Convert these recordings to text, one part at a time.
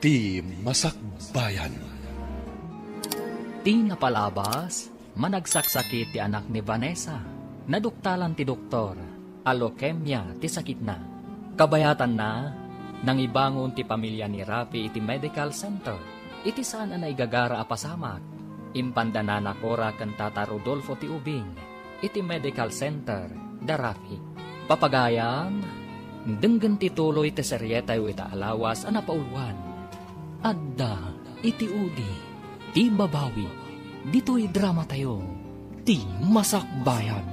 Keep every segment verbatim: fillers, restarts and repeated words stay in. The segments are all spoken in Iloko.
Ti Masakbayan. Ti napalabas, managsaksakit ti anak ni Vanessa. Naduktalan ti doktor a leukemia ti sakitna. Kabayatanna, nangibangon ti pamilya ni Rafi iti medical center. Iti saan a naigagara a pasamak, impanda Nana Cora ken Tata Rodolfo ti ubing iti medical center da Rafi. Papagayam, denggen ti tuloy ti serietayo ita a lawas a napauluan. Adda iti udi ti babawi. Ditoy dramatayo, Ti Masakbayan.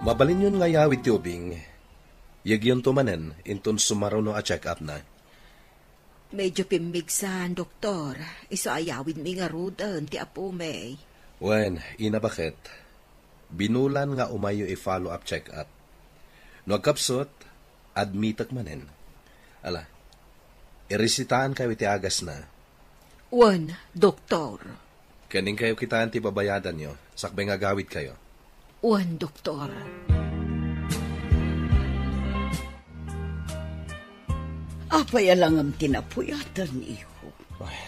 Mabalinyon nga ayawid ti ubing, yekyonto manen inton sumaruno a check-up na. Medyo pimmigsan, Doktor. Isu a ayawidmi ngaruden ti apumi. Wen, ina, baket. Binulan nga umayyo i-follow-up check-up. No agkapsut, admitek manen. Ala, iresitaankayo iti agasna. Wen, Doktor. Ken inkayo kitaen ti babayadanyo, sakbay nga agawidkayo. Wen, Doktor. Apay a langam ti napuyatanyo? Ay,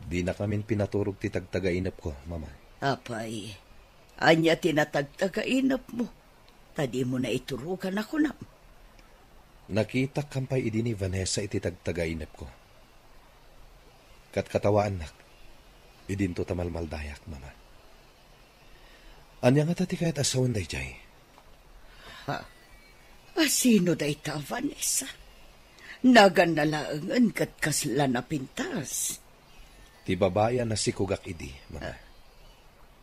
dinakamin pinaturog ti tagtagainepko, Mama. Apay, ania ti natagtagainepmo? Ta dimo naiturogan a kunam. Nakitak kampay idi ni Vanessa iti tagtagainepko. Katkatawaannak, idinto ta malmaldayak, Mama. Ania ngata ti kayat a sawen daydiay? Ha? A sino dayta, Vanessa? Naganna laengen ket kasla napintas. Ti babai a nasikogak idi, Mama. Ah.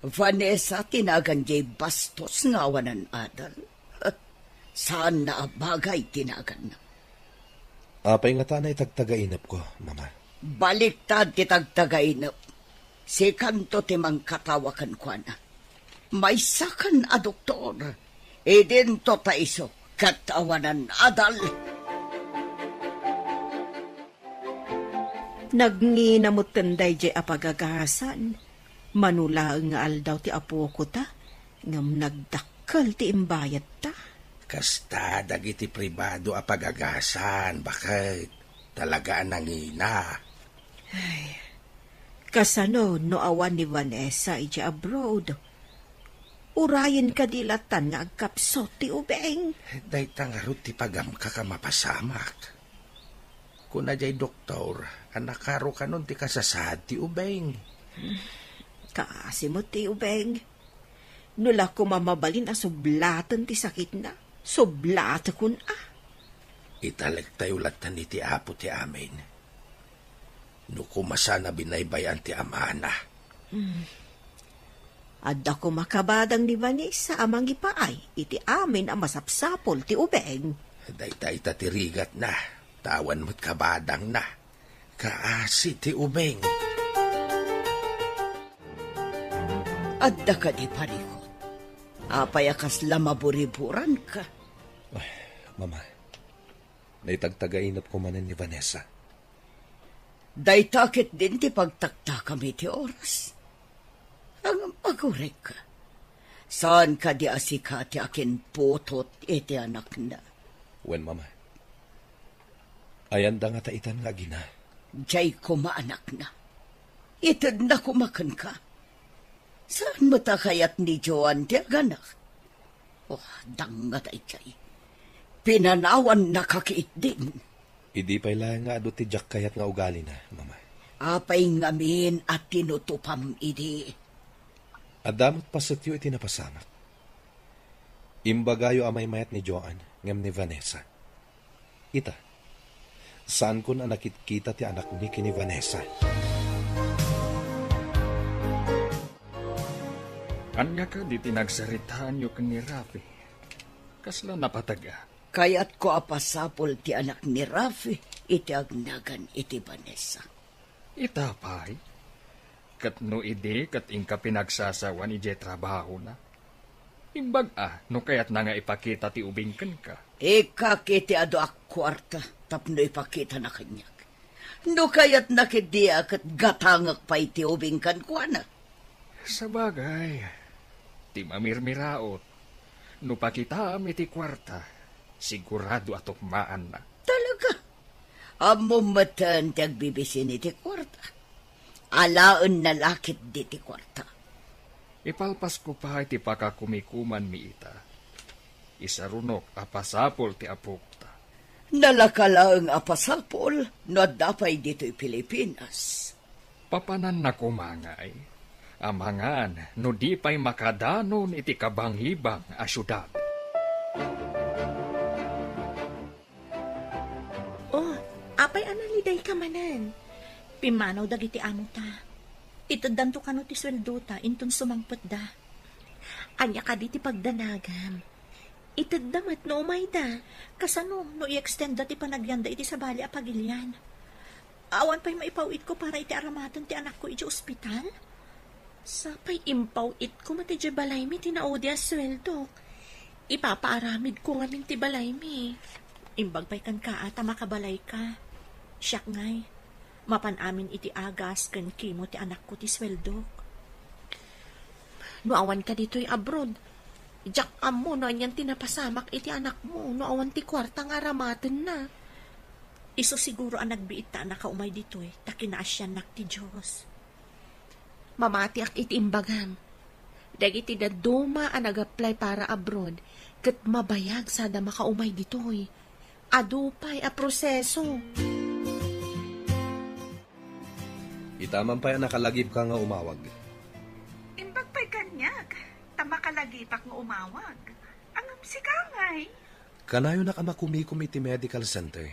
Vanessa ti nagan diay bastos nga awanan adal. Saanna a bagay ti naganna. Apay ngata a naitagtagainepko, Mama? Baliktad ti tagtagainep. Sikanto ti mangkatawa kenkuana. Maysakan a doktor. Idinto ta isu ket awanan adal. Nagngina metten daydiay a pagagasan. Mano laeng nga aldaw ti apoko ta, ngem nagdakkel ti imbayadta. Kasta dagiti pribado a pagagasan, baket. Talaga a nangina. Ay, kasano no awan ni Vanessa idiay abroad? Urayen kadi latan nga agkapsut ti ubing? Dayta ngarud ti pagamkak a mapasamak. Kuna diay doktor a nakarukanon ti kasasaad ti ubing. Kaasi met ti ubing. No la koma mabalin a sublaten ti sakitna, sublatekon a. Italektayo latan iti Apo ti amin. No koma saan a binaybay-an ti amana. Hmm. Adda koma kabadang ni Vanessa a mangipaay iti amin a masapsapul ti ubing. Dayta ita ti rigatna, ta awan met kabadangna. Kaasi ti ubing. Adda kadi parikut? Apay a kasla maburiburanka? Ay, Mama, naitagtagainepko manen ni Vanessa. Dayta ketdin ti pagtaktakam iti oras. Ngem agurekka. Saan kadi a sika ti akinputot iti anakna? Wen, Mama. Ayanda ngata itan nga agina? Diay koma anakna. Itedna koma kenka. Saan met a kayat ni Joan ti aganak? Oh, dangngata idiay. Pinanawannaka ketdin. Idi pay laeng nga adu ti diak kayat nga ugalina, Mama. Apay ngamin a tinutupam idi? Adda met pasetyo iti napasamak. Imbagayo a maymayat ni Joan ngem ni Vanessa. Ita, saankon a nakitkita ti anakmi ken ni Vanessa. Ania kadi ti nagsaritaanyo ken ni Rafi? Kasla napateg a? Kayatko a pasapul ti anak ni Rafi iti agnagan iti Vanessa. Ita pay? Ket no idi ket inka pinagsasawan idiay trabahona? Imbag a no kayatna nga ipakita ti ubing kenka. Ikkak iti adu a kuarta tapno ipakitana kaniak. No kayatna ketdi a ket gatangek pay ti ubing kenkuana. Sabagay, ti mamirmiraot, no pakitaam iti kuarta, sigurado a tukmaanna. Talaga? Ammom metten ti agbibisin iti kuarta. Alaenna la ketdi ti kuarta. Ipalpasko pay ti pakakumikumanmi ita. Isarunok a pasapul ti apokta. Nalaka laeng a pasapul no adda pay ditoy Pilipinas. Papananna koma ngay, amangan no di pay makadanon iti kabangibang a siudad. Oh, apay a nalidayka manen? Pimmanaw dagiti amota. Iteddanto kano ti sueldota inton sumangpetda. Ania kadi ti pagdanagam? Itedda met no umayda. Kasano no i-extendda ti panagyanda iti sabali a pagilian? Awan pay maipaw-itko para iti aramaten ti anakko iti ospital? Sapay impaw-itko met iti balaymi ti naudi a sueldok. Ipapaaramidko ngamin ti balaymi. Imbag pay kenka a ta makabalayka. Siak ngay, mapan amin iti agas ken kimo ti anakko ti sueldok. No awanka ditoy abroad, diak ammo no anian ti napasamak iti anakmo no awan ti kuarta nga aramatenna. Isu siguro a nagbiit ta a nakaumay ditoy ta kinaasiannak ti Dios. Mamatiak iti imbagam. Dagiti dadduma a nag-apply para abroad ket mabayag sada makaumay ditoy. Adu pay a proseso. Ita man pay a nakalagipka nga umawag. Imbag pay kaniak, ta makalagipek nga umawag. Ngem sika ngay? Kanayonak a makumikom iti medical center.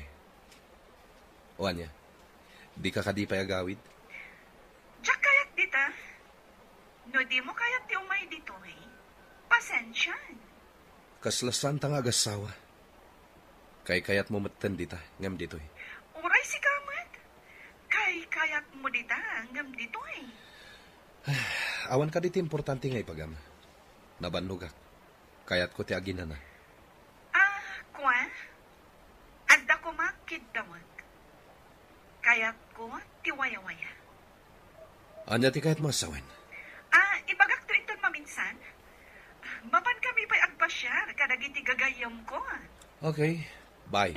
O ania, dika kadi pay agawid? Diak kayat dita. No dimo kayat ti umay ditoy, pasensian. Kasla saanta nga agassawa. Kaykayatmo metten dita, ngem ditoy. Uray sika met. Kaykayatmo dita, ngem ditoy. Awan kadi ti importante nga ibagam. Nabannogak. Kayatko ti aginana. Ah, kua? Adda koma kiddawek. Kayatko ti wayawaya. Ania ti kayatmo a sawen? Ah, ibagakto inton maminsan. Mapan kami pay agpasiar kadagiti gagayyemko. Okay. Bye.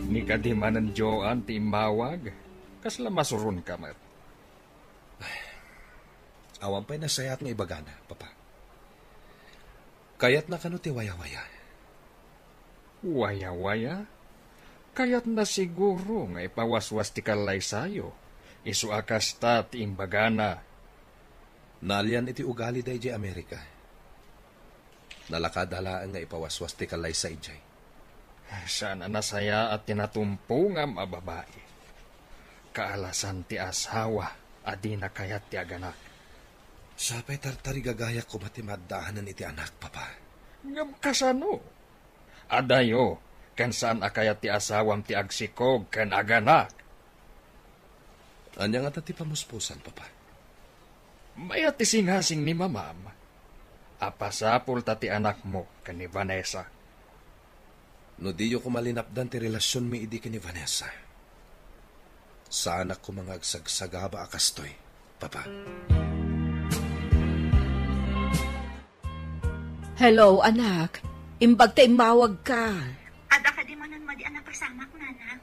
Ni kadi manen Joan ti immawag, kasla masuronka met. Awan pay nasayaat nga ibagana, Papa. Kayatna kano ti wayawaya? Wayawaya? Kayatna siguro nga ipawaswas ti kallaysayo, isu a kasta ti imbagana. Naalian iti ugalida idiay Amerika. Nalakada laeng nga ipawaswas ti kallaysa idiay. Saan a nasayaat ti natumpongam a babai. Kaalasan ti asawa a dina kayat ti aganak. Sapay tartarigagayak koma ti maaddaanan iti anak, Papa. Ngem kasano? Adayo, ken saan a kayat ti asawam ti agsikog ken aganak. Ania ngata ti pamuspusan, Papa? Mayat ti singasing ni Mamam a pasapulta ti anakmo ken ni Vanessa. No diyo koma linapdan ti relasionmi idi ken ni Vanessa, saanak koma nga agsagsagaba a kastoy, Papa. Hello, anak. Imbag ta immawagka. Adda kadi manen madi a napasamak, Nanang?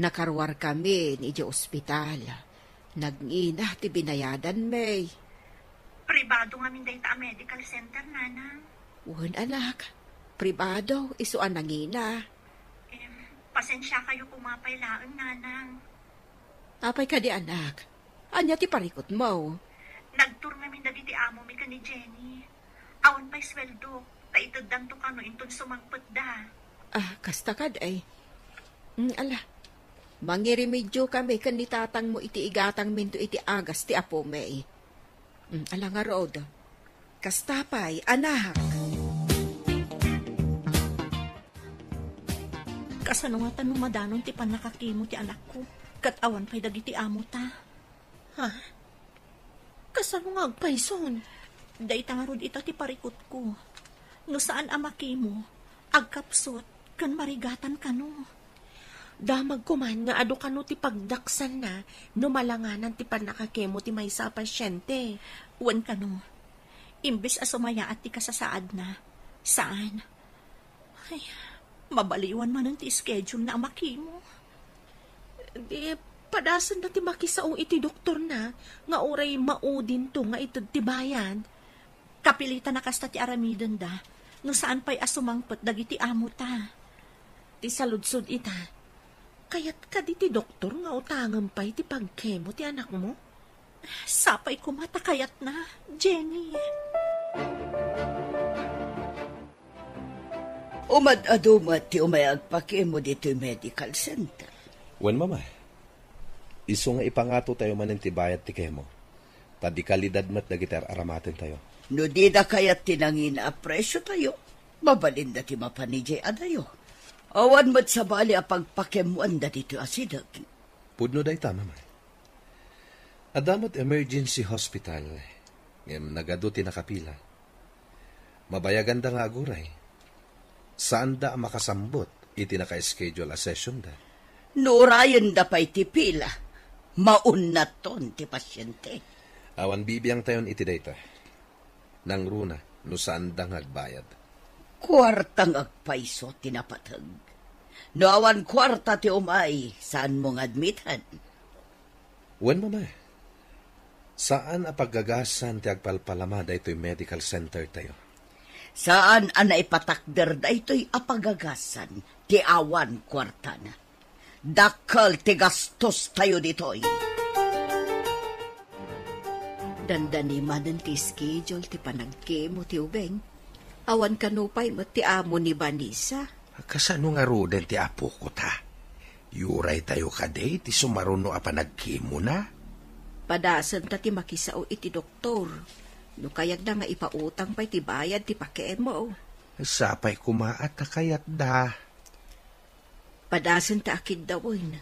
Nakaruarkami idiay ospital. Nangina ti binayadanmi. Pribado ngamin dayta a medical center, Nanang. Wen, anak. Pribado, isu a nangina. Em, pasensiakayo koma pay laeng, Nanang. Apay kadi, anak? Ania ti parikutmo? Nagtur ngamin dagiti amomi ken ni Jenny. Awan pay sueldo, ta iteddanto kano inton sumangpetda. Ah, kasta kad ay. Mm, ala, mangirimedyo kami ken ni tatangmo iti igatangminto iti agas ti apomi. Mm, ala ngarud. Kasta pay, anak. Kasano ngata no madanon ti pannakakimo ti anakko? Ket awan pay dagiti amota. Ha? Kasano nga agpayson? Dayta ngarud ita ti parikutko. No saan a makimo, agkapsut ken marigatan kano. Damagko man nga adu kano ti pagdaksanna no malanganan ti pannakakemo ti maysa a pasiente. Wen kano, imbes a sumayaat ti kasasaadna, saan. Ay, Mabaliwan manen ti schedule na a makimo. Di, padasenda ti makisao iti doktorna nga uray maudinto nga ited ti bayad. Kapilitan a kasta ti aramidenda, no saan pay a sumangpet dagiti amota. Ti saludsod ita, kayat kadi ti doktor nga utangem pay ti pagkemo ti anakmo? Sapay koma ta kayatna, Jenny. Umad-adu met ti umay agpakemo ditoy medical center. Wen, Mama. Isu nga ipangato tayo manen ti bayad ti kemo. Ta di kalidad met dagiti ar-aramatentayo. No dida kayat ti nangina a presio tayo, mabalinda ti mapan idiay adayo. Awan met sabali a pagpakemoanda ditoy asideg. Pudno dayta, Mama. Adda met emergency hospital, ngem nagadu ti nakapila. Mabayaganda nga aguray. Saanda a makasambut iti naka-schedule a sessionda. No urayenda pay ti pila, maunnaton ti pasyente. Awan bibiangtayon iti dayta. Nangruna no saanda nga agbayad. Kuarta nga agpayso ti napateg. No awan kuarta ti umay, saanmo nga admiten. Wen, Mama. Saan a paggagasan ti agpalpalama daytoy medical center tayo. Saan a naipatakder daytoy a paggagasan ti awan kuartana. Dakkel ti gastos tayo ditoy. Dandani manen ti schedule ti panagkemo ti ubing. Awan kano pay met ti amo ni Vanessa. Kasano ngaruden ti apoko ta? Yuray tayo kadi ti sumaruno a panagkemona? Padasen ta ti makisao iti doktor. No kayatda nga ipautang pay ti bayad ti pakemo. Sapay koma a ta kayatda. Padasen ta a kiddawen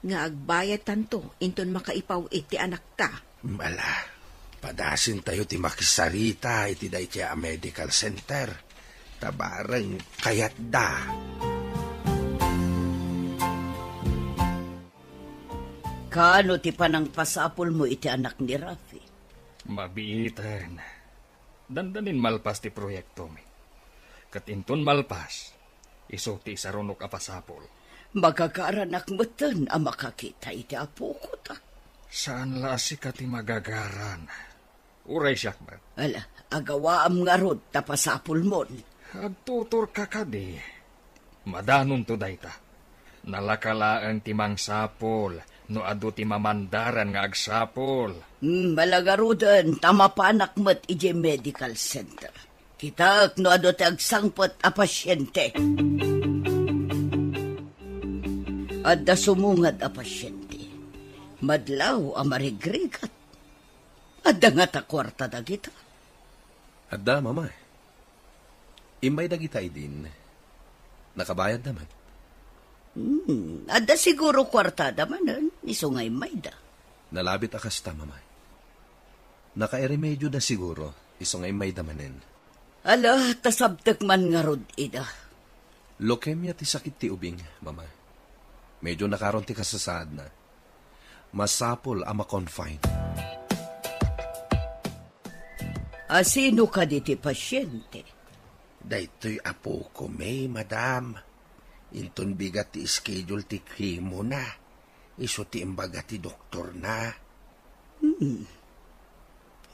nga agbayad tanto inton makaipaw-it ti anakta. Ala, padasen tayo ti makisarita iti dayta a medical center. Ta bareng kayatda. Kaano ti panangpasapulmo iti anak ni Rafi? Mabiiten. Dandanin malpas ti proyektomi. Ket inton malpas, isu ti isarunok a pasapul. Magagaranak metten a makakita iti apoko ta. Saan la a sika ti magagaran. Uray siak met. Ala, agawaam ngarud ta pasapulmon. Agtuturka kadi. Madanonto dayta. Nalaka laeng ti mangsapul no adu ti mamandaran nga agsapul. Hmm, ala ngaruden ta mapanak met idiay medical center. Kitaek no adu ti agsangpet a pasyente. Adda sumungad a pasyente. Madlaw a marigrigat. Adda ngata kuarta dagita? Adda, Mama. Immay dagita idin. Nakabayadda met. Hmm, adda siguro kuartada manen, isu nga immayda. Nalabit a kasta, Mama. Nakairemedioda siguro, isu nga immayda manen. Ala, ta sabtek man ngarud ida. Leukemia ti sakit ti ubing, Mama. Medyo nakaron ti kasasaadna. Masapul a ma-confine. A sino kadi ti pasyente? Daytoy apokon, madam. Inton bigat ti schedule ti chemo na, isu ti imbaga ti doktorna. Hmm.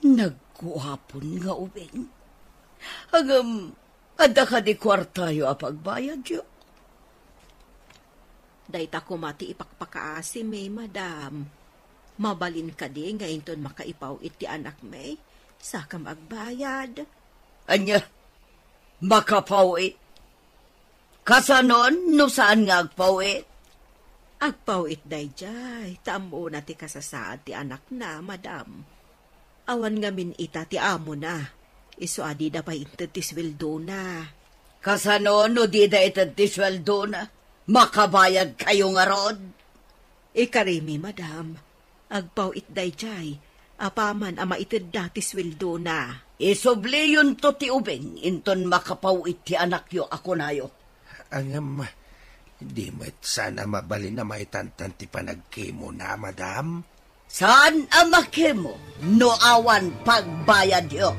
Nagguapon nga ubing. Ngem, adda kadi kuartayo a pagbayadyo? Dayta koma ti ipakpakaasimi, madam. Mabalin kadi nga inton makaipaw-it ti anakmi, sakam agbayad? Ania? Makapaw-it? Kasanon no saan nga agpaw-it? Agpaw-it daydiay, ta ammona ti kasasaad ti anakna, madam. Awan ngamin ita ti amona. Isu a dida pay inted ti sueldona. Kasano no dida ited ti sueldona? Makabayadkayo ngarud? Ikarimi, madam. Agpaw-it daydiay, apaman a maitedda ti sueldona. Isubliyonto ti ubing inton makapaw-it ti anakyo a kunayo. Ngem, di met saan a mabalin a maitantan ti panagkimona, madam? Saan a makimo no awan pagbayadyo.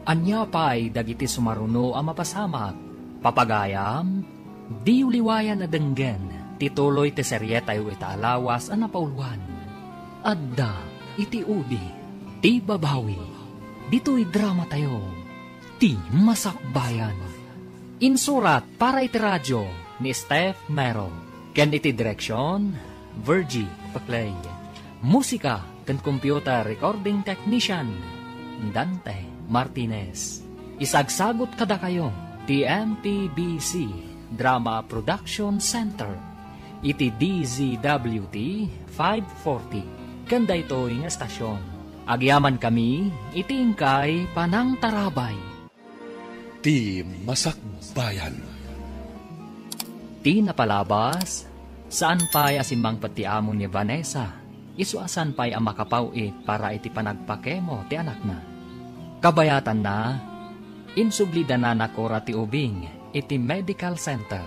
Ania pay dagiti sumaruno a mapasamak? Papagayam, diyo liwayan a denggen ti tuloy ti serietayo ita a lawas a napauluan. Adda iti udi ti babawi. Ditoy dramatayo, ti masakbayan. Insurat para iti radyo ni Steph Mero, ken iti direksyon, Virgie Paclay. Musika ken computer recording technician, Dante Martinez. Isagsagut kadakayo ti M P B C Drama Production Center iti D Z W T five forty, ken daytoy nga estasyon. Agyamankami iti inkay panangtarabay. Ti masakbayan. Ti napalabas, saan pay a simmangpet ti amo ni Vanessa, isu a saan pay a makapaw-it para iti panagpakemo ti anakna. Kabayatanna, insublida ni Cora ti ubing iti medical center,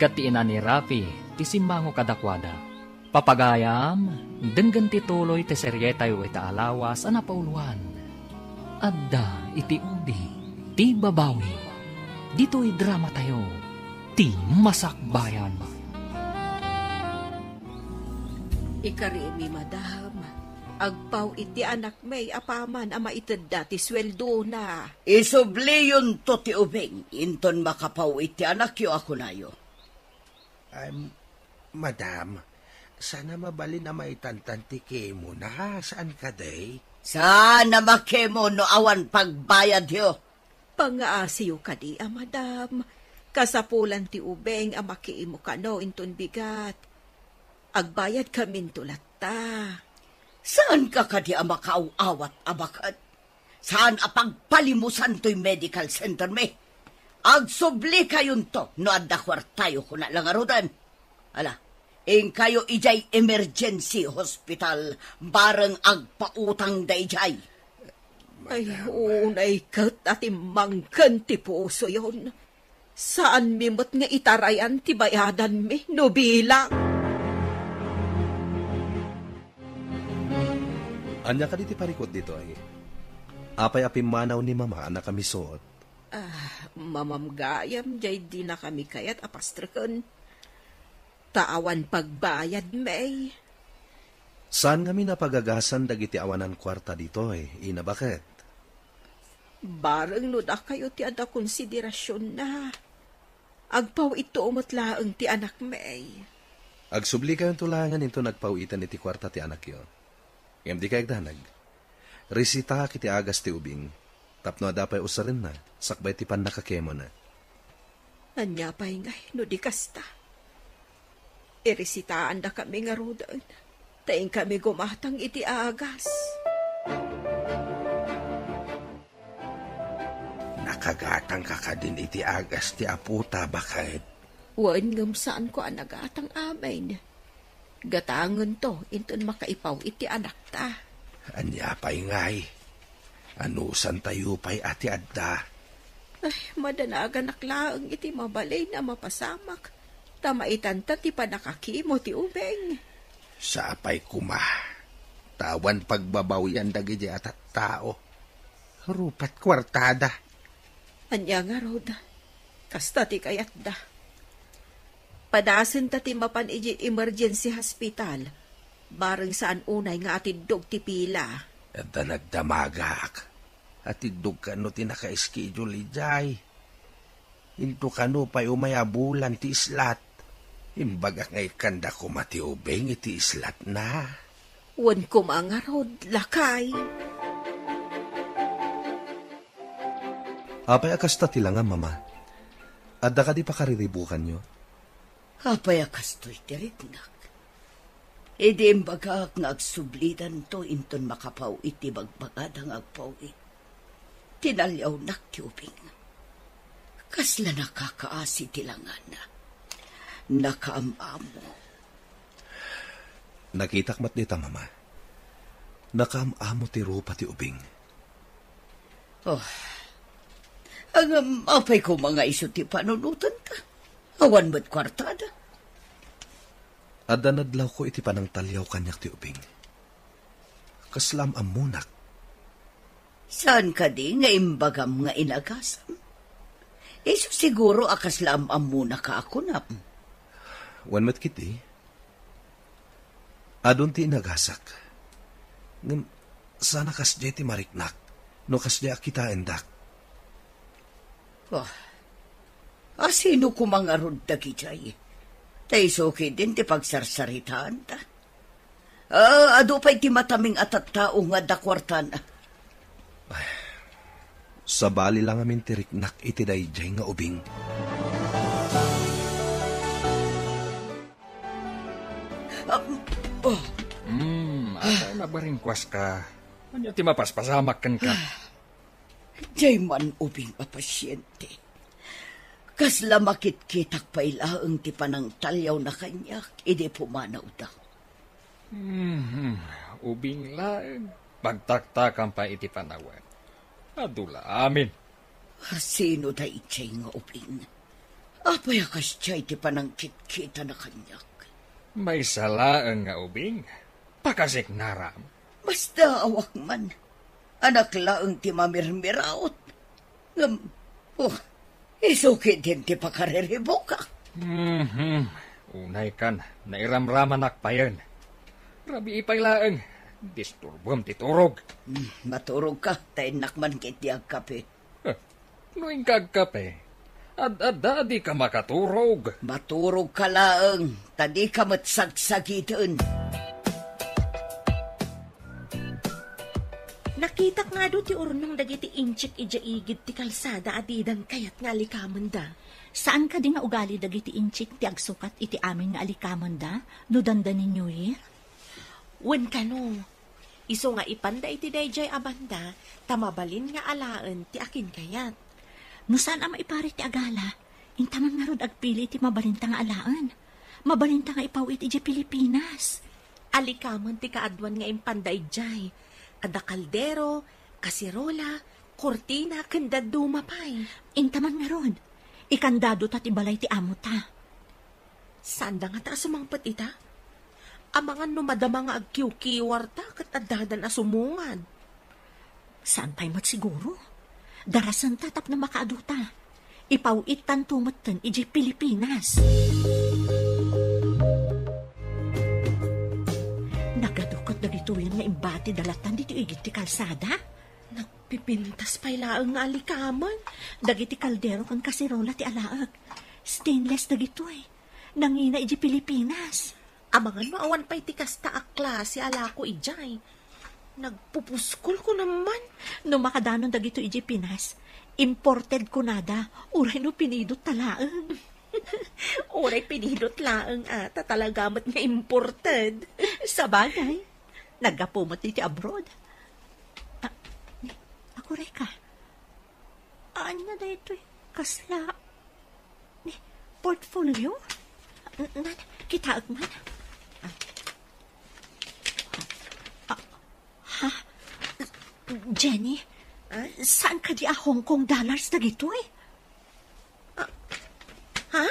ket ti ina ni Rafi ti simmango kadakuada. Papagayam, denggen ti tuloy ti serietayo ita a lawas a napauluan. Adda iti udi ti babawi. Ditoy dramatayo, ti masakbayan. Ikarimi, madam, agpaw-it ti anakmi apaman a maitedda ti sueldona. Isubliyonto ti ubing inton makapaw-it ti anakyo a kunayo. Em, madam, saan a mabalin a maitantan ti kemona, saan kadi? Saan a makemo no awan pagbayadyo. Pangaasiyo kadi a madam, kasapulan ti ubing a makemo kano inton bigat. Agbayadkaminto latta. Saanka kadi a makaaw-awat a baket? Saan a pagpalimusan toy medical center mi. Agsublikayon to no adda kuartayo, kuna la ngaruden. Ala, inkayo idiay emergency hospital, bareng agpautang da idiay. Ay, unay ket a timmangken ti pusoyon. Saanmi met nga itarayan ti bayadanmi no bilang. Ania kadi ti parikut ditoy? Apay a pimmanaw ni Mama a nakamisuot? Ah, mamamgayam jay dinakami kayat a pastreken. Ta awan pagbayadmi. Saan ngamin a pagagasan dagiti awanan kuarta ditoy, Ina Baket? Bareng no dakayo ti adda konsiderasionna. Agpaw-itto met laeng ti anakmi. Agsublikayonto laengen inton agpaw-iten iti kuarta ti anakyo. Ngem dikay agdanag. Resitaak iti agas ti ubing, tapno adda pay usarenna, sakbay ti pannakakemona. Ania pay ngay no di kasta? Iresitaandakami ngaruden, ta inkami gumatang iti agas. Nakagatangka kadin iti agas ti apota, Baket? Wen, ngem saanko a nagatang amin. Gatangento inton makaipaw iti anakta. Ania pay ngay? Anusantayo pay a ti adda? Ay, madanaganak laeng iti mabalin a mapasamak, ta maitanta ti pannakakemo ti ubing. Sapay koma, ta awan pagbabawian dagiti a tattao. Rupat kuartada. Ania ngarud, kasta ti kayatda. Padasenta ti mapan idiay emergency hospital. Bareng saan unay nga atiddog ti pila. Adda nagdamagak. Atiddog kano ti naka-schedule idiay. Into kano pay umay a bulan ti islat. Imbagak nga ikkanda koma ti ubing iti islatna. Wen koma ngarud, lakay. Apay a kasta ti langam, Mama? Adda kadi pakariribukanyo? Apay a kastoy ti riknak? Idi imbagak nga agsublidanto inton makapaw-it ti bagbagada nga agpaw-it, tinaliawnak ti ubing. Kasla nakakaasi ti langana. Nakaam-amo. Nakitak met dita, Mama. Nakaam-amo ti rupa ti ubing. Oh. Ngem apay koma nga isu ti panunotanta? Awan met kuartada. Adda nadlawko iti panangtaliaw kaniak ti ubing. Kasla am-ammonak. Saan kadi nga imbagam nga inagasam? Isu siguro a kasla am-ammona ka a kunam. Wen met ketdi, adun ti inagasak. Ngem saan a kasdiay ti mariknak no kasdiay a kitaendak. Oh, a sino koma ngarud dagidiay? Ta isu ketdin ti pagsarsaritaanta. Ah, adu pay ti mataming a tattao nga adda kuartana. Ay, sabali la ngamin ti riknak iti daydiay nga ubing. Ah, oh. Hmm, ata nabaringkuas ka. Ania ti mapaspasamak kenka? Diay man ubing a pasiente. Kasla makitkitak pay laeng ti panangtalyawna kaniak idi pumanawda. Mhm. Ubing laeng, pagtaktakam pay iti panawen. Adu la amin. Sino daydiay nga ubing? Apay a kasdiay ti panangkitkitana kaniak? Maysa laeng nga ubing. Pakasiknaram. Basta awak man. Anak laeng ti mamirmiraot. Ngem, oh, isu ketdin ti pakariribukak. Mhm. Unay kan, nairamramanak payen. Rabii pay laeng, disturbem ti turog. Hmm, maturogka, ta innak man ketdi agkape. Eh, no inka agkape, ad-adda a dika makaturog. Maturogka laeng, ta dika met sagsagiten. Nakitak nga adu ti urnong dagiti inchik idiay igid ti kalsada a didan kayat nga alikamenda. Saan kadi nga ugali dagiti inchik ti agsukat iti amin nga alikamenda no dandani New Year? Wen kano, isu nga ipanda iti daydiay a banda ta mabalin nga alaen ti akinkayat. No saan a maiparit ti agala, inta man ngarud agpili ti mabalinta nga alaen. Mabalinta nga ipaw-it idiay Pilipinas. Alikamen ti kaaduan nga impanda idiay. Adda kaldero, kaserola, kurtina, ken dadduma pay. Inta man ngarud, ikandadota ti balay ti amota. Saanda ngata a sumangpet ita? Amangan no madama nga agkiwkiwarta ket addadan a sumungad. Saan pay met siguro? Darasenta tapno makaaduta. Ipaw-ittanto metten idiay Pilipinas. Nagadu ket dagitoyen nga imbati dalatan ditoy igid ti kalsada? Nagpipintas pay laeng nga alikamen. Dagiti kaldero ken kaserola ti alaek. Stainless dagitoy. Nangina idiay Pilipinas. Amangan no awan pay ti kasta a klase a lako idiay. Nagpupuskol ko naman. No makadanon dagitoy idiay Pinas, imported kunada, uray no pinidot ta laeng. Uray pinidot laeng a, ta talaga met nga imported. Sabagay, naggapu met iti abroad. Ah, ni, aguray ka. Ania daytoy? Kasla Ni, portfolio? N-, nan, kitaek man. Ah. Ah, ha? Jenny, ah? Saan kadi a Hong Kong dollars dagitoy? Ah, ha?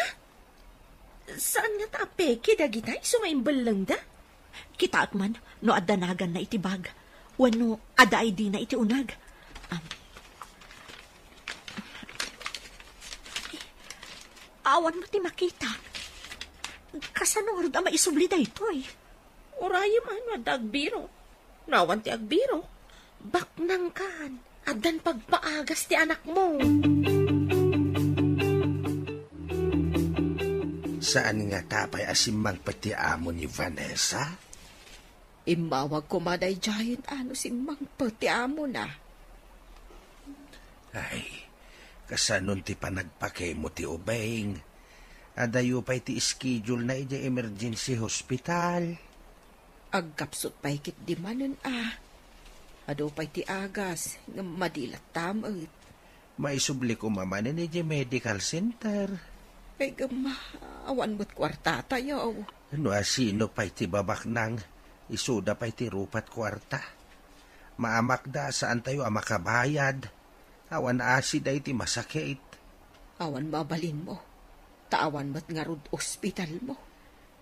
Saan ngata a peke dagita isu nga imbellengda? Kitaek man no adda naganna iti bag, wenno adda I D na iti uneg. Am. Awan met ti makita. Kasano ngarud a maisubli daytoy? Urayem a no adda agbiro. No awan ti agbiro, baknangkan. Addan pagpaagas ti anakmo. Saan ngata pay a simmangpet ti amo ni Vanessa? Immawag koma daydiayen a no simmangpet ti amona. Ay, kasanon ti panagpakemo ti ubing? Adayo pay ti schedule na idiay emergency hospital. Agkapsut pay ketdi manen a. Adu pay ti agas, ngem madi latta met. Maisubli koma manen idiay medical center. Ay, gama, awan met kuartatayo. No asino pay ti babaknang, isuda pay ti rupat kuarta. Maamakda a saantayo a makabayad. Awan asi daytoy masakit. Awan mabalinmo, ta awan met ngarud ospitalmo.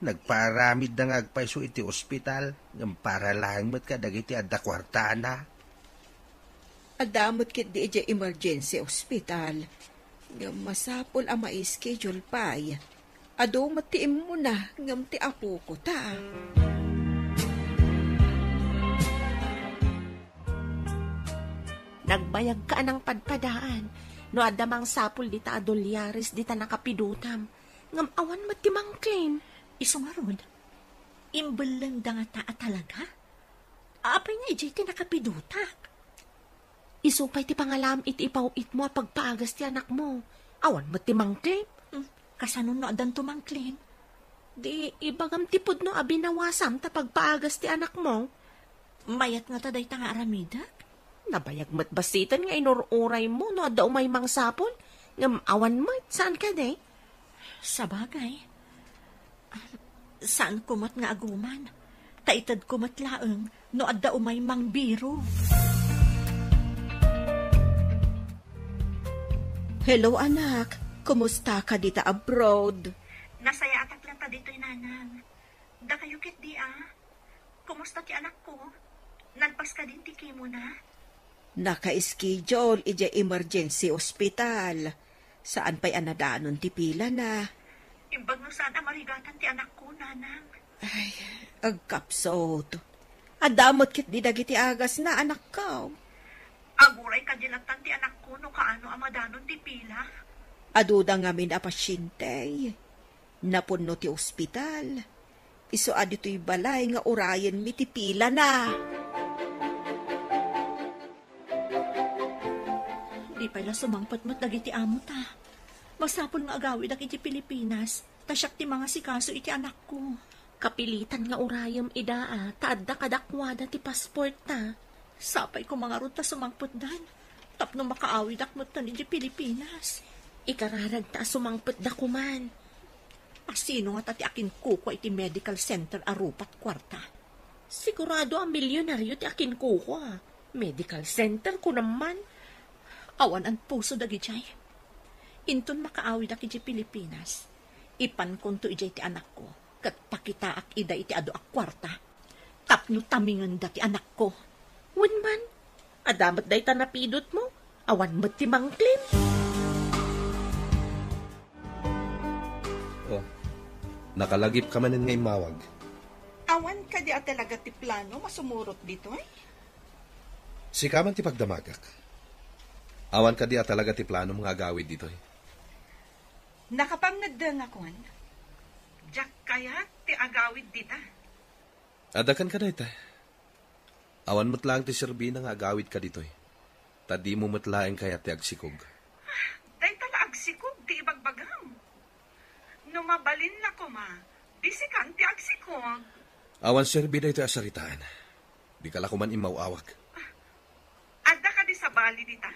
Nagpaaramidda nga agpayso iti ospital, ngem para laeng met kadagiti adda kuartana. Adda met ketdi idiay emergency hospital. Ngem masapul a mai-schedule pay. Adu met ti immuna ngem ti apoko ta. Nagbayagka a nangpadpadaan no adda mangsapul dita a dolyares dita nakapidutam, ngem awan met ti mangclaim. Isu ngarud, imbellengda ngata a talaga? Apay nga idiay ti nakapidutak? Isu pay ti pangalam iti ipaw-itmo a pagpaagas ti anakmo. Awan met ti mangclaim. Hmm, kasano no addanto mangclaim? Di ibagam ti pudno a binawasam ta pagpaagas ti anakmo. Mayat ngata dayta nga aramidek? Nabayag met bassiten nga inur-uraymo no adda umay mangsapul, ngem awan met, saan kadi? Sabagay. Saanko met nga aguman. Ta itedko met laeng no adda umay mangbiro. Hello, anak. Kumusta ka dita abroad? Nasayaatak latta ditoy, Nanang. Dakayo ketdi, a? Kumusta ti anakko? Nalpas kadin ti chemo na? Naka-schedule idiay emergency hospital. Saan pay a nadanon ti pila na. Imbag no saan a marigatan ti anakko, Nanang. Ay, agkapsut. Adda met ketdi dagiti agasna, anakko. Aguray kadi lattan ti anakko no kaano a madanon ti pila. Aduda ngamin a pasyente. Napunno ti ospital. Isu a ditoy balay nga urayenmi ti pilana. Di pay la sumangpet met dagiti amo ta. Masapul nga agawidak iti Pilipinas, ta siak ti mangasikaso iti anakko. Kapilitan nga urayem ida a, ta adda kadakuada ti passport ta. Sapay koma ngarud ta sumangpetdan, tapno makaawidak metten iti Pilipinas. Ikararagta a sumangpetda koman. Asino ngata ti akinkukua iti medical center a rupat kuarta? Sigurado a milyonaryo ti akinkukua. Medical center, kunam man. Awan anpuso dagidiay. Inton makaawidak iti Pilipinas, ipankonto idiay ti anakko, ket pakitaak ida iti adu a kuarta. Tapno tamingenda ti anakko. Wen man, adda met dayta napidutmo, awan met ti mangclaim. Oh, nakalagipka manen nga immawag. Awan kadi a talaga ti plano masumurot ditoy? Sika man ti pagdamagak. Awan kadi a talaga ti planom nga agawid ditoy? Nakapangngedda nga kuan, diak kayat ti agawid dita. Adda kenka dayta. Awan met laeng ti serbina nga agawidka ditoy, ta dimo met laeng kayat ti agsikog. Dayta la agsikog ti ibagbagam. No mabalin la koma, disikan ti agsikog. Awan serbi daytoy a saritaan. Dika la koman immaw-awag. Adda kadi sabali dita?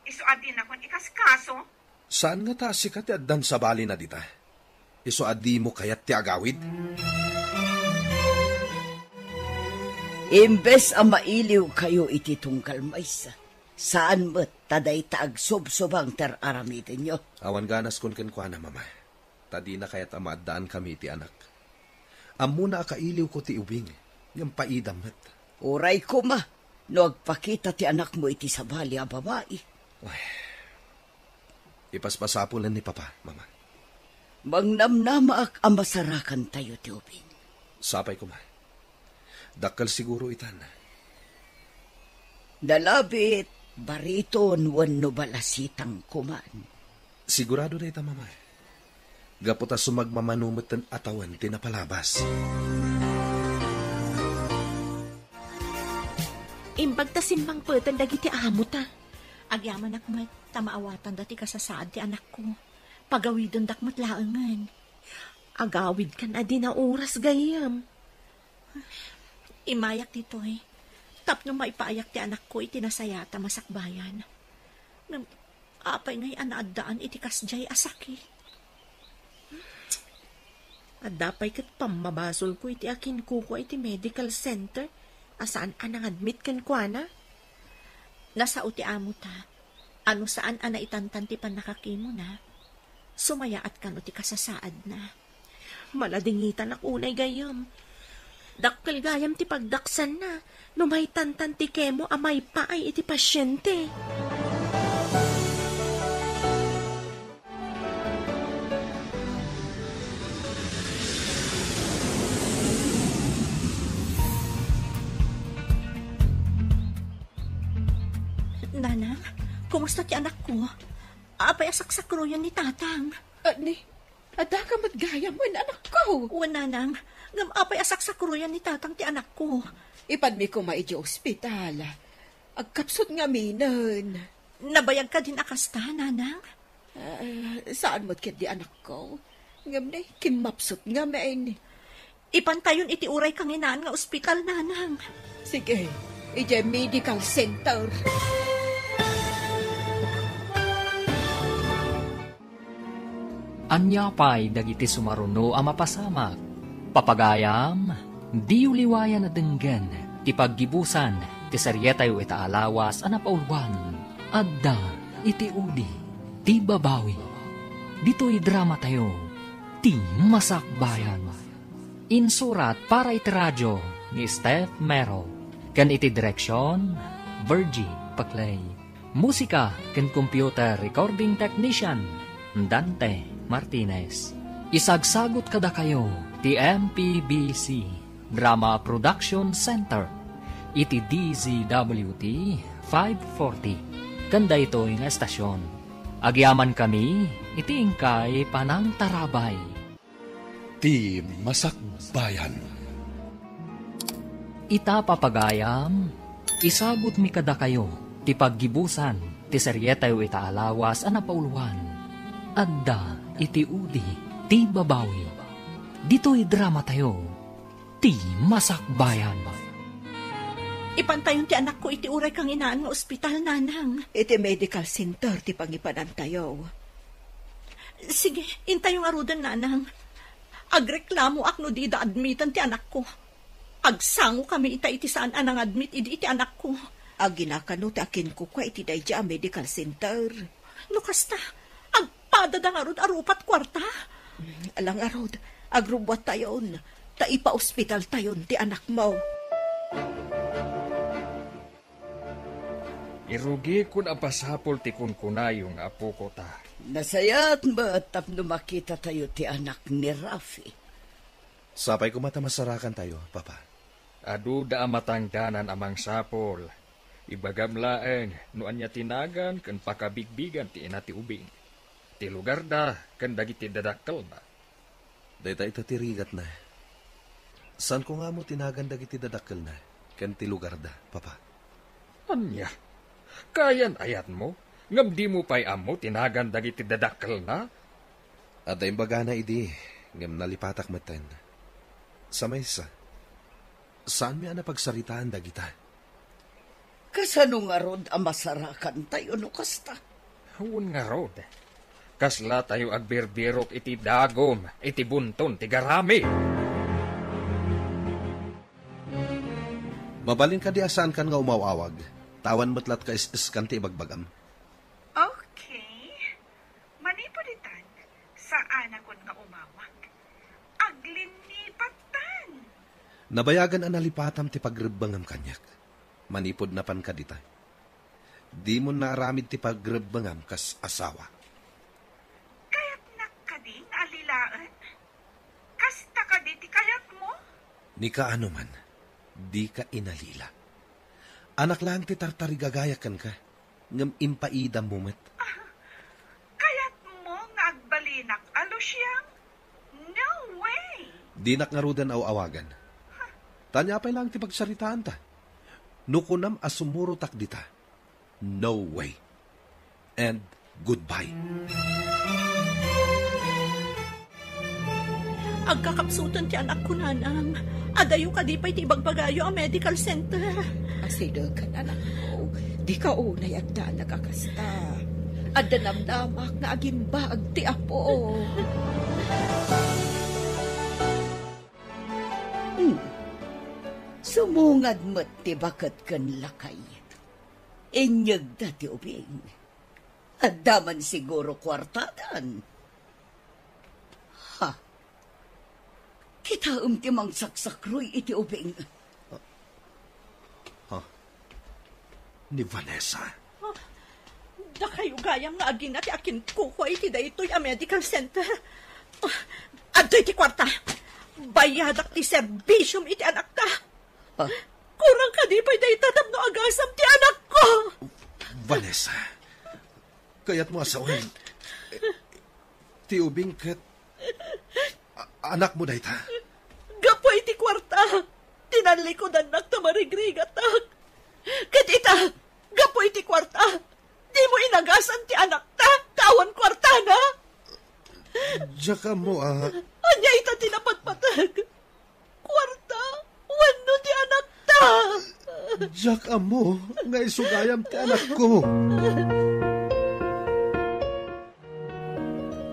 Isu a dinakon ikaskaso? Saan ngata a sika ti addan sabalina dita? Isu a dimo kayat ti agawid? Imbes a mailiwkayo iti tunggal maysa, saan met ta dayta agsubsubang ti ar-aramidenyo. Awan ganaskon kenkuana, Mama, ta dina kayat a maaddaankami iti anak. Ammona a kailiwko ti ubing, ngem paidam met. Uray koma no agpakita ti anakmo iti sabali a babai. Ay, ipaspasapulen ni Papa, Mama. Mangnamnamaak a masarakantayo ti ubing. Sapay koma. Dakkel siguro itan. Nalabit, bariton wenno balasitang koman. Sigurado dayta, Mama. Gapu ta sumagmamano metten a tawen ti napalabas. Imbag ta simmangpeten dagiti amo ta. Agyamanak met ta maawatanda ti kasasaad ti anakko. Pagawidendak met laengen. Agawidkan a di nauras, gayyem. Immayak ditoy, tapno maipaayak ti anakko iti nasayaat a masakbayan. Ngem apay ngay a naaddaan iti kasdiay a sakit? Adda pay ket pammabasolko iti akinkukua iti medical center a saan a nangadmit kenkuana. Nasao ti amo ta, a no saan a naitantan ti pannakakimona, sumayaat kano ti kasasaadna. Maladingitanak unay, gayyem. Dakkel gayam ti pagdaksanna no maitantan ti kemo a maipaay iti pasiente. Nanang, kumusta ti anakko? Apay a saksakroyan ni Tatang? Ani, adda ka met gayam wen anakko? Wen, Nanang, ngem apay a saksakroyan ni Tatang ti anakko? Ipanmi koma idiay ospital. Agkapsut ngaminen. Nabayag kadin a kasta, Nanang? Ah, saan met ketdi anakko? Ngem ne, kimmapsut ngamin. Ipantayon iti uray kanginaan nga ospital, Nanang. Sige, idiay medical center. Ania pay dagiti sumaruno a mapasamak? Papagayam, diyo liwayan a denggen ti paggibusan ti serietayo ita a lawas a napauluan. Adda iti udi ti babawi. Ditoy dramatayo, ti Masakbayan. Insurat para iti radio ni Steph Mero, ken iti direksion, Virgie Paclay. Musika ken computer recording technician, Dante Martinez. Isagsagut kadakayo ti M P B C Drama Production Center iti D Z W T five forty ken daytoy nga estasion. Agyamankami iti inkay panangtarabay. Ti Masakbayan. Ita, papagayam, isagutmi kadakayo ti paggibusan ti serietayo ita a lawas a napauluan. Adda iti udi ti babawi. Ditoy dramatayo, ti Masakbayan. Ipantayon ti anakko iti uray kanginaan nga ospital, Nanang. Iti medical center ti pangipanantayo. Sige, intayo ngaruden, Nanang. Agreklamoak no dida admiten ti anakko. Agsangokami ita iti saan a nangadmit idi iti anakko. Agina kano ti akinkukua iti daydiay a medical center. No kasta, agpadada ngarud a rupat kuarta? Ala ngarud, agrubbuattayon, ta ipaospitaltayon ti anakmo. Irugikon a basapul ti kunkunayo nga apoko ta. Nasayaat met tapno makitatayo ti anak ni Rafi. Sapay koma ta masarakantayo, Papa. Aduda a matangdanan a mangsapul. Ibagam laeng no ania ti nagan ken pakabigbigan ti ina ti ubing, ti lugarda ken dagiti dadakkelna. Dayta ita ti rigatna. Saanko nga ammo ti nagan dagiti dadakkelna ken ti lugarda, Papa. Ania? Kayan-ayatmo, ngem dimo pay ammo ti nagan dagiti dadakkelna? Adda imbagana idi, ngem nalipatak metten. Sa maysa, saanmi a napagsaritaan dagita. Kasano ngarud a masarakantayo no kasta? Wen ngarud, kaslatayo agbirbirok iti dagum iti bunton ti garami. Mabalin kadi a saankan nga umaw-awag, ta awan met latta is-iskan ti ibagbagam. Okay. Manipud itan, saanakon nga umawag. Aglinnipattan! Nabayagan a nalipatam ti pagrebbengam kaniak. Manipud napan kadita, dimon naaramid ti pagrebbengam kas asawa. Kayatnak kadi nga allilaen? Kasta kadi ti kayatmo? Ni kaano man, dika inalila. Anak laeng ti tartarigagayak kenka, ngem impaidammo met. Ah, kayatmo nga agbalinak a Luciang? No way! Dinak ngaruden aw-awagan. Huh? Ta ania pay laeng ti pagsaritaanta? No kunam a sumurotak dita, no way. And goodbye. Agkakapsuten ti anakko, Nanang. Adayo kadi pay ti ibagbagayo a medical center. Asidegen, anakko. Dika unay agdanag a kasta. Adda namnamak nga agimbaag ti Apo. Hmm. Sumungad met ti baket ken lakay. Inyegda ti ubing. Adda man siguro kuartadan. Ha. Kitaem ti mangsaksakruy iti ubing. Ha? Ni Vanessa? Dakayo gayam nga agina ti akinkukua iti daytoy a medical center. Adtoy ti kuarta. Bayadak ti serbisiom iti anakta. Ah. Kurang kadi pay dayta tapno agasam ti anakko. Vanessa, kayatmo a sawen, ti ubing ket a-, anakmo dayta? Gapu iti kuarta, tinallikudannak ta marigrigatak. Ket ita, gapu iti kuarta, dimo inagasan ti anakta, ta awan kuartana. Diak ammo a. Ania ita ti napatpateg? Kuarta, wenno ti anakta? Diak ammo nga isu gayam ti anakko.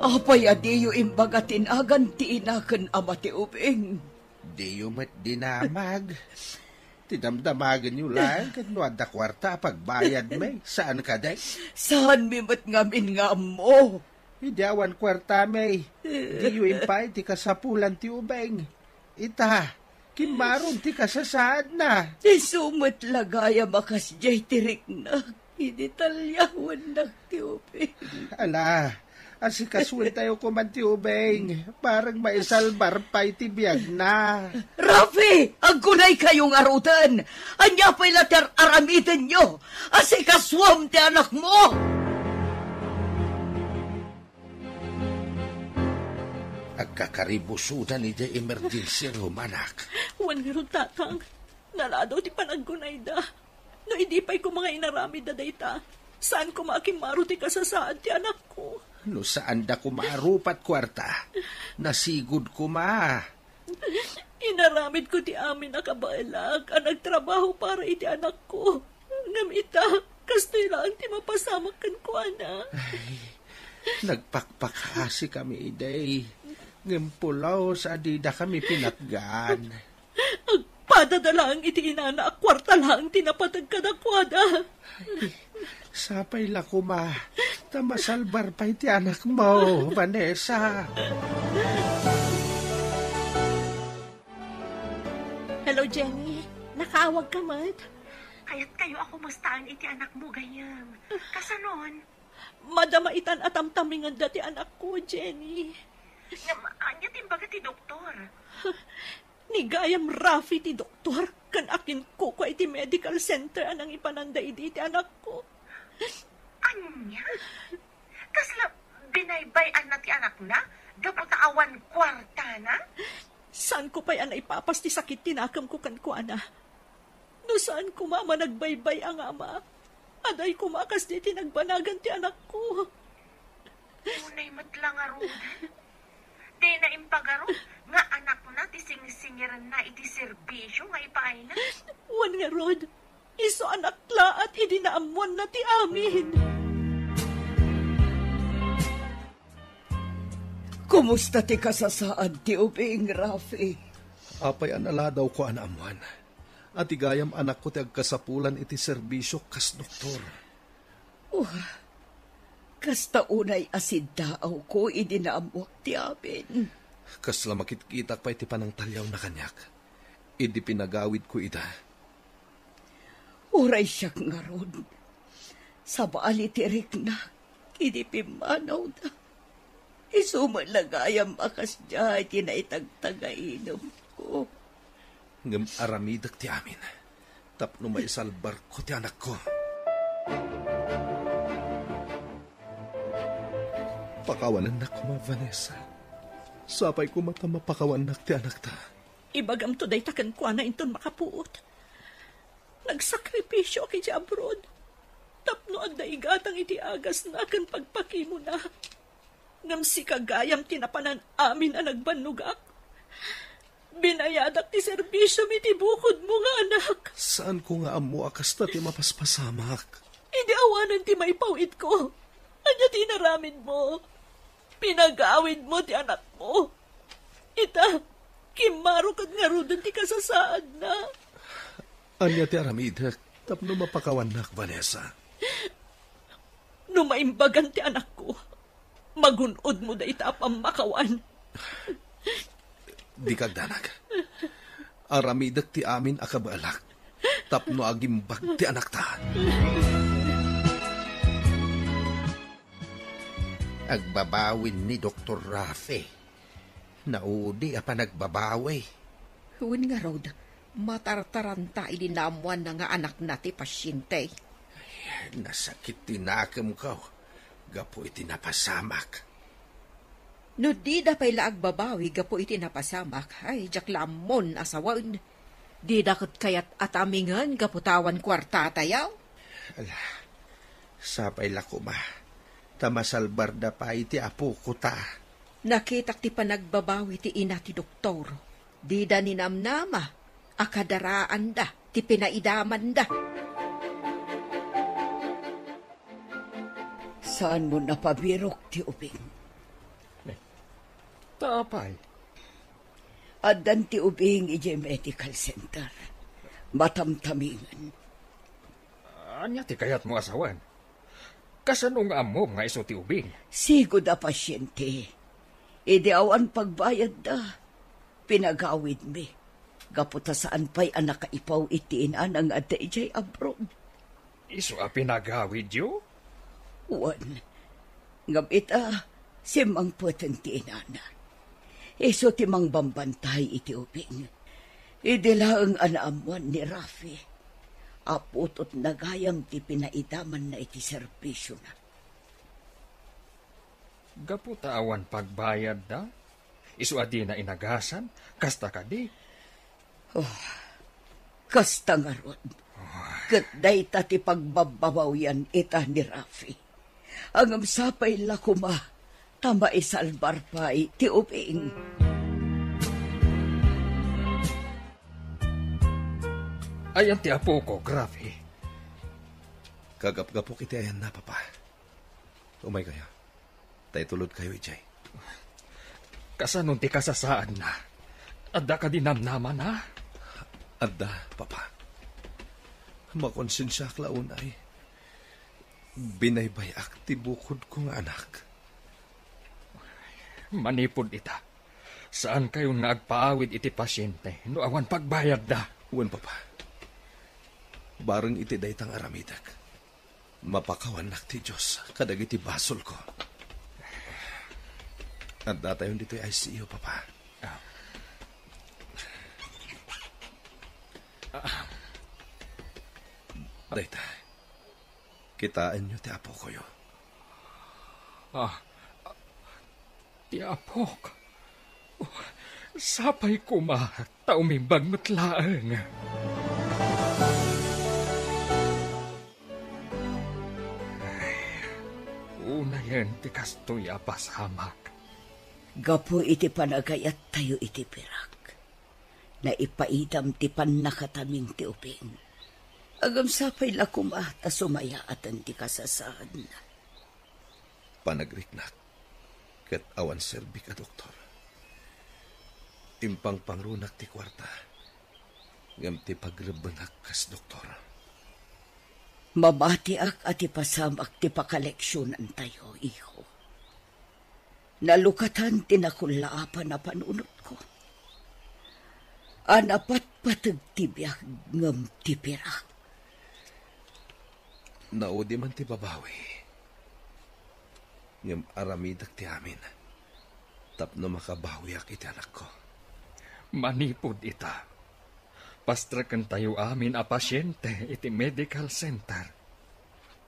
Apay a diyo imbaga ti nagan ti ina ken ama ti ubing? Diyo met dinamag. Ti damdamagenyo laeng ket no adda kuarta a pagbayadmi, saan kadi? Saanmi met ngamin nga ammo. Idi awan kuartami, diyo impaay ti kasapulan ti ubing. Ita, kimmaron ti kasasaadna. Isu met la gayam a kasdiay ti riknak idi talyawannak ti ubing. Ala, asikasuentayo koman ti ubing, bareng maisalbar pay ti biagna. Rafi, aggunaykayo ngaruden. Ania pay la ti ar-aramidenyo? Asikasuam ti anakmo. Agkakaribusodan idiay emergency room, anak. Wen ngarud, Tatang, naladaw ti panaggunayda. No idi pay koma nga inaramidda dayta, saan koma a kimmaro ti kasasaad ti anakko. No saanda koma a rupat kuarta, nasigud koma. Inaramidko ti amin a kabaelak a nagtrabaho para iti anakko. Ngem ita, kastoy laeng ti mapasamak kenkuana. Ay, nagpakpakasikami idi, ngem pulos a didakami pinatgan. Agpadada laeng iti inana a kuarta laeng ti napateg kadakuada. Ay, sapay la koma, ta masalbar pay ti anakmo, Vanessa. Hello, Jenny. Nakaawag ka met? Kayatkayo a kumustaan iti anakmo, gayyem. Kasanon? Madama itan a tamtamingenda ti anakko, Jenny. Ngem, ania ti imbaga ti doktor? Ni gayam Rafi ti doktor, ken akinkukua iti medical center a nangipananda idi ti anakko. Ania? Kasla binaybay-anna ti anakna gapu ta awan kuartana? Saanko pay a naipapas ti sakit ti nakemko kenkuana. No saan koma a managbaybay-a nga ama, aday koma a kasdi ti nagbanagan ti anakko. Unay met la ngaruden. Dina impagarup nga anakna ti singsingirenna iti serbisio nga ipaayna. Wen ngarud, isu a naklaat idi naammoanna ti amin. Kumusta ti kasasaad ti ubing, Rafi? Apay a naladawko a naammoan a ti gayam anakko ti agkasapulan iti serbisio kas doktor. Oh, kasta unay a siddaawko idi naammoak ti amin. Kasla makitkitak pay ti panangtaliawna kaniak idi pinagawidko ida. Uray siak ngarud, sabali ti riknak idi pimmanawda. Isu met la gayam a kasdiay ti naitagtagainemko. Ngem aramidek ti amin tapno maisalbarko ti anakko. Pakawanennak koma, Vanessa. Sapay koma ta mapakawannak ti anakta. Ibagamto dayta kenkuana inton makapuot. Nagsakripisio idiay abroad tapno adda igatang iti agasna ken pagpakimona. Ngem sika gayam ti napanan amin a nagbannogak. Binayadak ti serbisom iti bukodmo nga anak. Saanko nga ammo a kasta ti mapaspasamak. Idi awanen ti maipawidko, ania ti inaramidmo? Pinagawidmo ti anakmo. Ita, kimmaro ket ngaruden ti kasasaadna. Ania ti aramidek tapno mapakawannak, Vanessa? No maimbagan ti anakko, magun-odmo dayta a pammakawan. Dika agdanag. Aramidek ti amin a kabaelak tapno agimbag ti anakta. Agbabawin ni Doktor Rafi. Naudi a panagbabawi. Wen ngarud, matartaranta idi naammoanna nga anakna ti pasiente. Ay, nasakit ti nakemko gapu iti napasamak. No dida pay la agbabawi gapu iti napasamak, ay, diak la ammon a sawen. Dida ket kayat a tamingen gapu ta awan kuartatayo. Ala, sapay la koma, ta masalbarda pay ti apokota. Nakitak ti panagbabawi ti ina ti doktor. Dida ninamnama a kadaraanda ti pinaidamanda. Saanmo napabirok ti ubing? Ta apay? Addan ti ubing idiay medical center. Matamtamingen. Ania ti kayatmo a sawen? Kasano nga ammom nga isu ti ubing? Sigud a pasiente. Idi awan pagbayadda, pinagawidmi. Gapu ta saan pay a nakaipaw iti inana nga adda idiay abroad. Isu a pinagawidyo? Wen, ngem ita, simmangpeten ti inana. Isu ti mangbambantay iti ubing. Idi laeng a naammoan ni Rafi, aputotna gayam ti pinaidamanna iti serbisiona. Gapu ta awan pagbayadda, isu a dina inagasan, kasta kadi? Oh, kasta ngarud. Ket dayta ti pagbabbabawian ita ni Rafi. Ngem sapay la koma ta maisalbar pay ti ubing. Ayan ti apokok, Rafi? Kagapgapok iti ayanna, Papa. Umaykayo. Ta itulodkayo idiay. Kasano ti kasasaadna? Adda kadi namnamana? Adda, Papa. Makonsensiaak la unay. Binaybay-ak ti bukodko nga anak. Manipud ita, saankayon nga agpaawid iti pasiente no awan pagbayadda. Wen, Papa. Bareng iti dayta nga aramidek, mapakawannak ti Dios kadagiti basolko. Addatayon ditoy I C U, Papa. Ah. Ah. Dayta, kitaenyo ti apokoyo. Ah, ti apok. Oh, sapay koma ta umimbag met laeng. Ay, unayen ti kastoy a pasamak. Gapu iti panagayattayo iti pirak, naipaidam ti pannakataming ti ubing. Ngem sapay la koma ta sumayaaten ti kasasaadna. Panagriknak ket awan serbik a doktor. Impangpangrunak ti kuarta, ngem ti pagrebbengak kas doktor. Mamatiak a ti pasamak ti pakaleksionantayo, iho. Nalukatan ti nakullaapan a panunotko. A napatpateg ti biag ngem ti pirak. Naudi man ti babawi, ngem aramidek ti amin tapno makabawiak iti anakko. Manipud ita, pastrekentayo amin a pasiente iti medical center.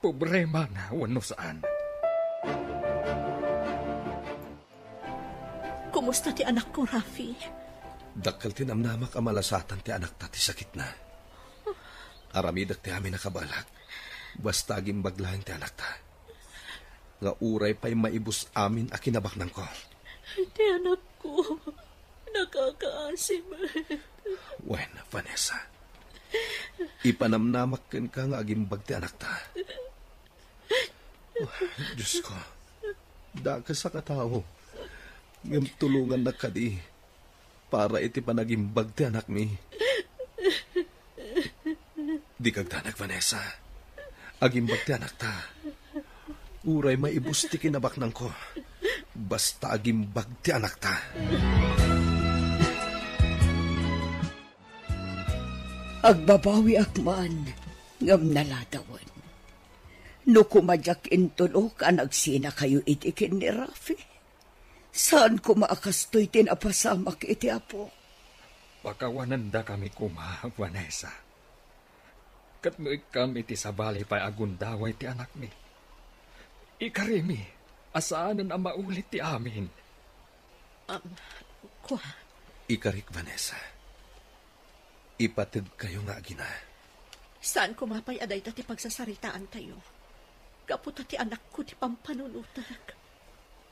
Pobre man wenno saan. Kumusta ti anakko, Rafi? Dakkel ti namnamak a malasatan ti anakta ti sakitna. Aramidek ti amin a kabaelak, basta agimbag laeng ti anakta. Nga uray pay maibus amin a kinabaknangko. Ti anakko, nakakaasi met. Wen, Vanessa, ipanamnamak kenka nga agimbag ti anakta. Oh, Diosko, dakes a katao, ngem tulongannak kadi para iti panagimbag ti anakmi. Dika agdanag, Vanessa. Agimbag ti anakta. Uray maibus ti kinabaknangko, basta agimbag ti anakta. Agbabawiak man, ngem naladawen. No koma diak intulok a nagsinakayo idi ken ni Rafi, saan koma a kastoy ti napasamak iti Apo. Pakawanendakami koma, Vanessa. Ket no ikkam iti sabali pay a gundaway ti anakmi, ikarimi a saanen a maulit ti amin. Um, kua. Ikarik, Vanessa. Ipategkayo nga agina. Saan koma pay a dayta ti pagsasaritaantayo? Gapu ta ti anakko ti pampanunotek.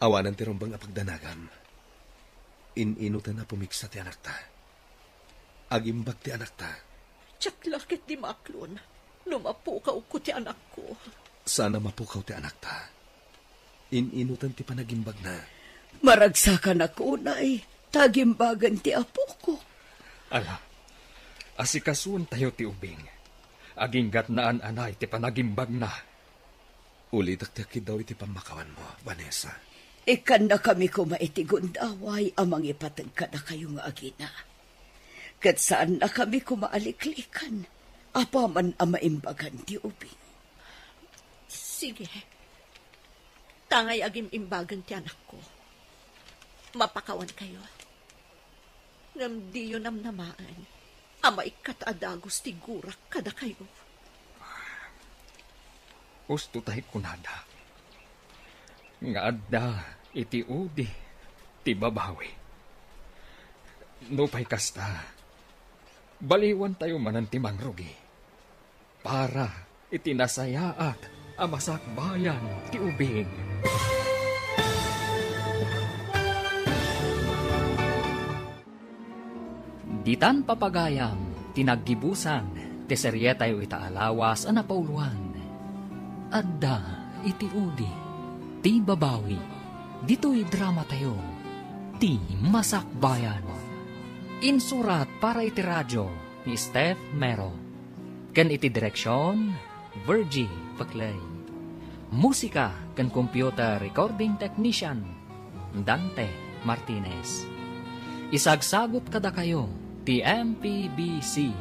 Awanan ti rumbeng a pagdanagam. In-inutan a pumigsa ti anakta. Agimbag ti anakta. Diak la ket di maaklon no mapukawko ti anakko. Saan a mapukaw ti anakta. In-inutan ti panagimbagna. Maragsakanak unay, ta agimbagen ti apoko. Ala, asikasuentayo ti ubing. Aginggatnaan anay ti panagimbagna. Ulitek ti akiddaw iti pammakawanmo, Vanessa. Ikkannakami koma iti gundaway a mangipateg kadakayo nga agina. Ket saannakami koma a liklikan apaman a maimbagan ti ubing. Sige. Tangay agim-imbagen ti anakko. Mapakawankayo. Ngem diyo namnamaen a maikkat a dagus ti gurak kadakayo. Usto tay kunada nga adda iti udi ti babawi. Nupay kasta, baliwantayo manen ti mangrugi para iti nasayaat a masakbayan ti ubing. Ditan papagayam ti naggibusan ti serietayo ita a lawas a napauloan. Adda iti udi ti babawi. Ditoy dramatayo, Ti Masakbayan. Insurat para iti radio ni Steph Mero. Ken iti direksion, Virgie Paclay. Musika ken computer recording technician, Dante Martinez. Isagsagut kadakayo ti M P B C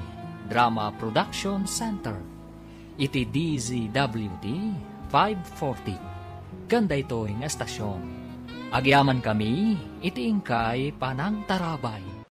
Drama Production Center iti D Z W T five forty ken daytoy nga estasion. Agyamankami iti inkay panangtarabay.